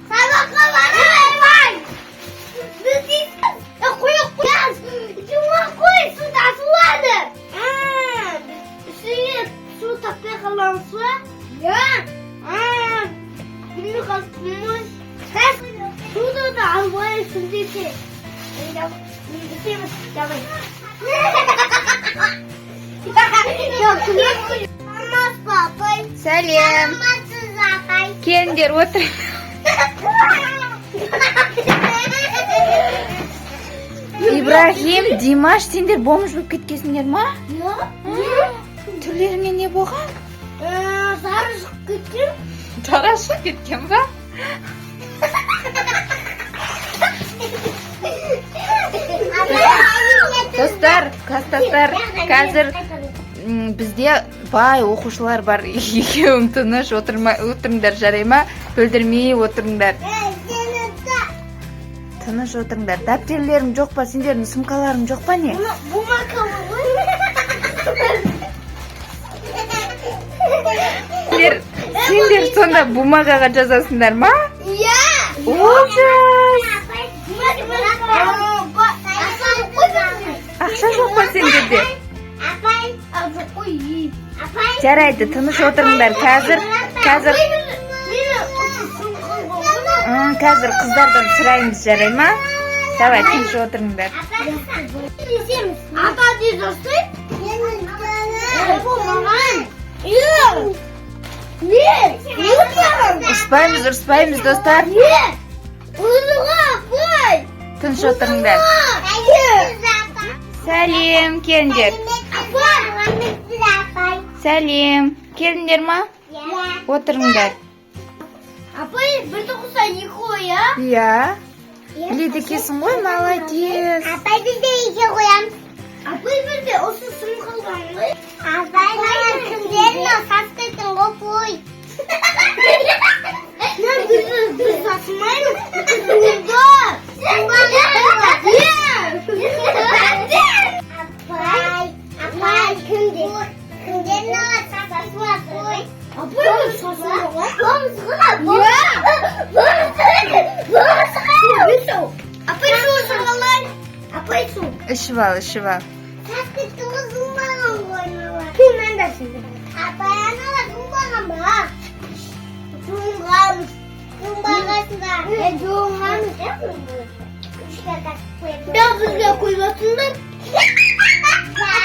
Сабаққа барамын. Қой, су тасылады. Үстіңе су таппай қаламыз ба? Иә. Білмей қалыппын ғой. Суды да алмайсың десе. Давай. Апай. Сәлем. Саламатсыз, апай. Келіңдер, отыр. Ибрахим, Димаш, сендер бомж болып кеткенсіңдер ма? Түрлеріңе не болған? Сары шығып кеткен. Дара шығып кеткен ба? Достар, класстастар, қазір бізде бай оқушылар бар. Екеуің тыныш отырма, отырыңдар, жарай ма? Бөлдірмей отырыңдар. Тыныш отырыңдар. Дәптерлерің жоқ па? Сендердің сумкаларың жоқ па, не? Сендер сонда бумагаға жазасыңдар ма? Иә. Ужас! Ақша жоқ па сендерде? Апай. Жарайды, тыныш отырыңдар. Қазір қазір қыздардан сұраймыз, жарай ма? Давай, тыныш отырыңдар. Ата дедесі? Маған. Не? Ұрыспаймыз, ұрыспаймыз, достар. Не? Ұзыға, апай. Тыныш отырыңдар. Сәлем, келіңдер. Апай. Сәлем. Келіңдер ма? Отырыңдар. Апай, бір тоқсан екі ғой, иә? Иә. Біледі екенсің ғой, молодец. Апай, біз де екі қоямыз. Апай, бізде осы сым қалған ғой. Апай, кімдер мынау сасып кеткен ғой, пой. Мен біз сасымаймыз. Апай, апай, кімдер? Кімдер мынау сасып ғой? Апай, біз сасымай ғой. Апай, су сұрғалай. Апай, су. Ішіп ал, ішіп ал. Сасып кетті ғой, жуынбаған ғой аналар. Мен де Апай, аналар жуынбаған ба? Жуынғанбыз. Жуынбағансыңдар. Жуынғанбыз. Да, бізге құйыватсыңдар.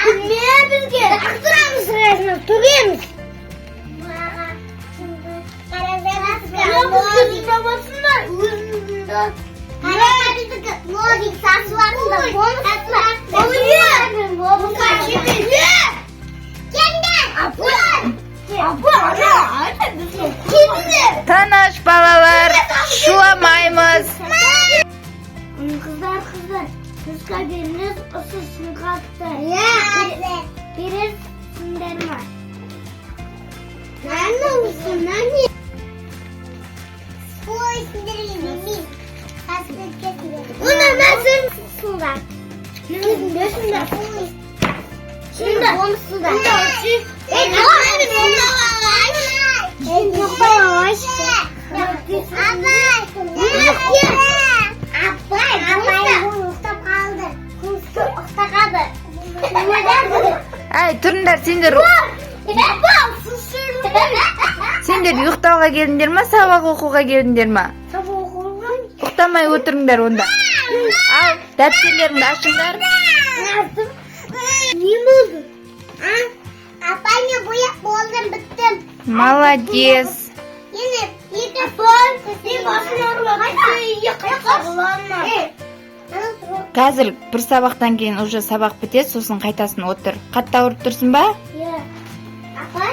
Күлме бізге. Лақтырамыз сразу, төгеміз. Бізге өзіңді. Лодик сасып. Тыныш, балалар. Шуламаймыз. Қыздар, қыздар, бізге беріңіз осы сымқатты. Бересіңдер ма? Наны осы, наны. Ой, сендерге бермеймін. Сасып кеткенсіңдер. Оны мәсін. Суда. Сunda. Сunda. Сunda. Апай, апай, ұйықтап қалды. Ұйықтап қалды. Әй, тұрыңдар, сендер. Сендер ұйықтауға келдіңдер ма, сабақ оқуға келдіңдер ма? Сабақ оқуға. Ұйықтамай отырыңдар онда. Ал, дәптерлеріңді ашыңдар. Не болды? Апай, мен бояп болдым, біттім. Молодец. Енді екі апай, мен басым ауырып үйге қайтса болады ма? Қазір бір сабақтан кейін уже сабақ бітеді, сосын қайтасын отыр. Қатты ауырып тұрсың ба? Иә. Апай,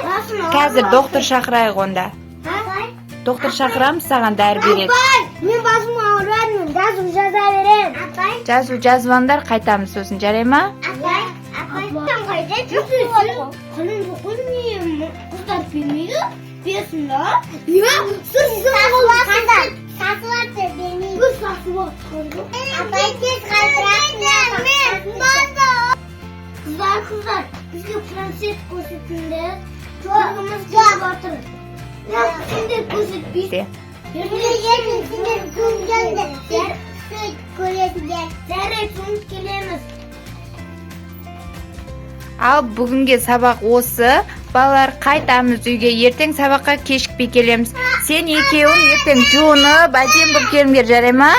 Қазір доктор шақырайық онда. Апай. Доктор шақырамыз, саған дәрі береді. Апай, мен басым ауырады, жазу жаза беремін. Апай. Жазу жазып алыңдар, қайтамыз сосын, жарай ма? Апай, апай. Қайда? Қалың жоқ қой, не қыздар бермейді? Берсін да. Иә, сіз сасып атты, бермейді. Біз сасып атқан жоқ. Апай, тез қайтарасың. Қыздар, Қыздар, бізге планшет көрсетіңдер. Көргіміз келіп жатыр. Бірақ сендер көрсетпейсің. Ертең сендер көргенде көресіңдер. Жарайды, соны келеміз. Ал бүгінге сабақ осы, балалар. Қайтамыз үйге, ертең сабаққа кешікпей келеміз. Сен екеуің ертең жуынып, әдемі болып келіңдер, жарай ма?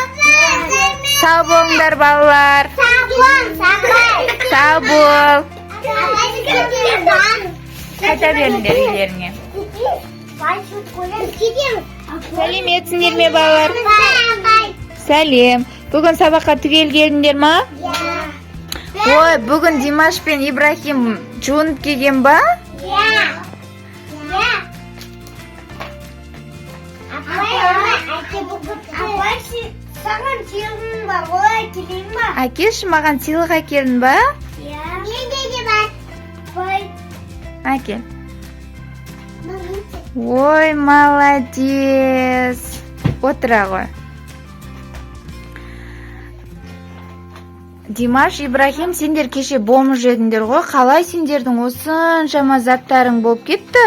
Сау болыңдар, балалар. Сау бол, сау бол. Сау бол. Қайта беріңдер үйлеріңе. Сәлеметсіңдер ме, балалар? Сәлем! Бүгін сабаққа түгел келдіңдер ма? Ой, бүгін Димаш пен Ибрахим жуынып келген ба? Иә. Иә. Апай, саған сыйлығым бар ғой, әкелейін ба? Әкелші маған. Сыйлық әкелдің ба? Иә. Менде де бар. Апай. Әкел. Ой, молодец! Отыра ғой. Димаш, Ибрахим, сендер кеше бомж едіңдер ғой. Қалай сендердің осыншама заттарың болып кетті?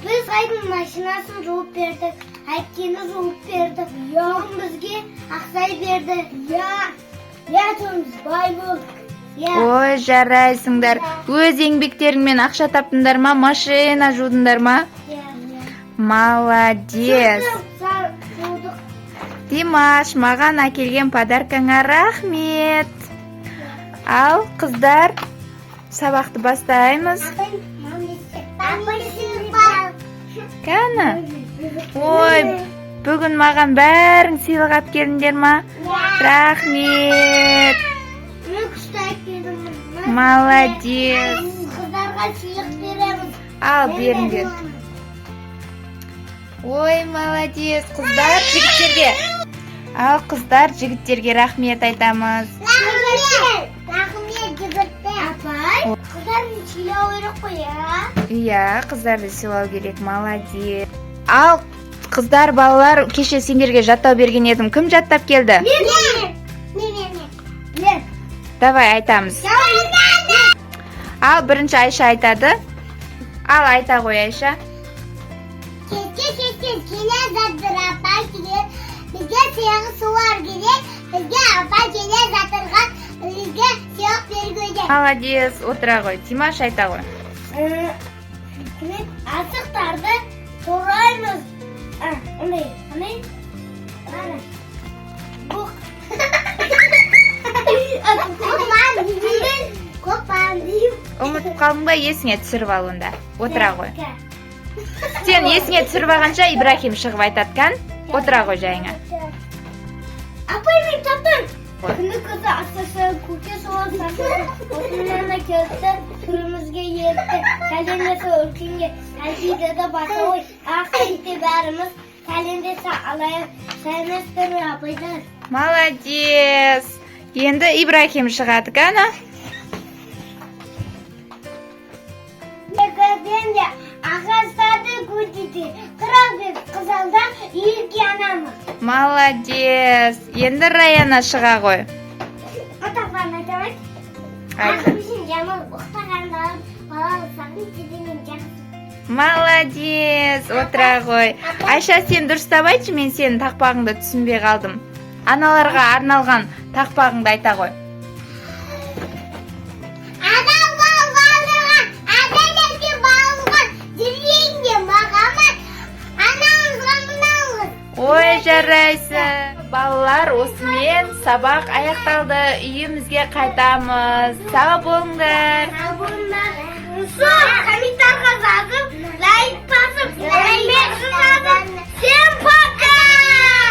Біз айдың машинасын жуып бердік, әкені жуып бердік. Сосын бізге ақша берді. Иә. Иә, сосын біз бай болдық. Иә. Ой, жарайсыңдар! Өз еңбектеріңмен ақша таптыңдар ма? Машина жудыңдар ма? Иә. Молодец! Жудық. Димаш, маған әкелген подаркаңа рахмет. Ал, қыздар, сабақты бастаймыз. Апай, сыйлық бар. Кәні? Ой, бүгін маған бәрің сыйлық алып келдіңдер ма? Рахмет! Мен күшті әкелдім. Молодец! Қыздарға сыйлық береміз. Ал, беріңдер. Ой, молодец! Қыздар, жігіттерге. Ал, қыздар, жігіттерге рахмет айтамыз. Рахмет. Рахмет, жігіттер. Апай, қыздарды сыйлау керек қой, иә? Иә, қыздарды сыйлау керек, молодец. Ал, қыздар, балалар, кеше сендерге жаттау берген едім. Кім жаттап келді? Мен. Мен, мен, мен. Мен. Давай айтамыз. Ал, бірінші Айша айтады. Ал, айта ғой, Айша. Кеске кеске келе жатыр апай келе, бізге сыйғы сулар керек, бізге апай келе жатырған, бізге сыйлық бергенде. Молодец, отыра ғой. Димаш, айта ғой. Асықтарды тураймыз. А, андай, андай. Ана. Бұқ. Көпан деймін. Көпан деймін. Ұмытып қалдың ба? Есіңе түсіріп ал онда. Отыра ғой. Сен есіңе түсіріп алғанша, Ибрахим шығып айтады кән. Отыра ғой жайыңа. Апай, мен таптым. Күні қызы асасы көке соған сасысы отыннан да келді, түрімізге ерікті, сәлемдесе үлкенге әлдиді де баса ой ақ итте бәріміз сәлемдесе алайық. Сәлеметсіздер ме, апайдар? Молодец! Енді Ибрахим шығады кәні. Екіден де ағаштарды көтете 45 қызалда үйге анамыз. Молодец! Енді Раяна шыға ғой. Атақларын айтамын. Айт. Ақымшын жаман ұқтағандарым балалық сағын деденен жақсы. Молодец, отыра ғой. Айша, сен дұрыстап айтшы, мен сенің тақпағыңды түсінбей қалдым. Аналарға арналған тақпағыңды айта ғой. Адам балғандырған, әділетке бағынған, жүргенде мағамат, анамызға мынауыз. Ой, жарайсың! Балалар, осымен сабақ аяқталды. Үйімізге қайтамыз. Сау болыңдар. Сау болыңдар. Сол комментарға жазып, лайк басып, лайк жазып. Всем пока!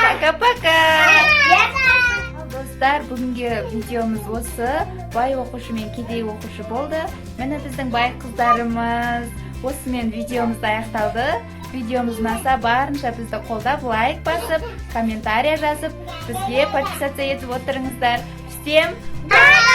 Пока-пока! Достар, бүгінгі видеомыз осы. Бай оқушы мен кедей оқушы болды. Міне, біздің бай қыздарымыз. Осымен видеомыз аяқталды. Видеомыз ұнаса, барынша бізді қолдап, лайк басып, комментария жазып, бізге подписаться етіп отырыңыздар. Всем Пока!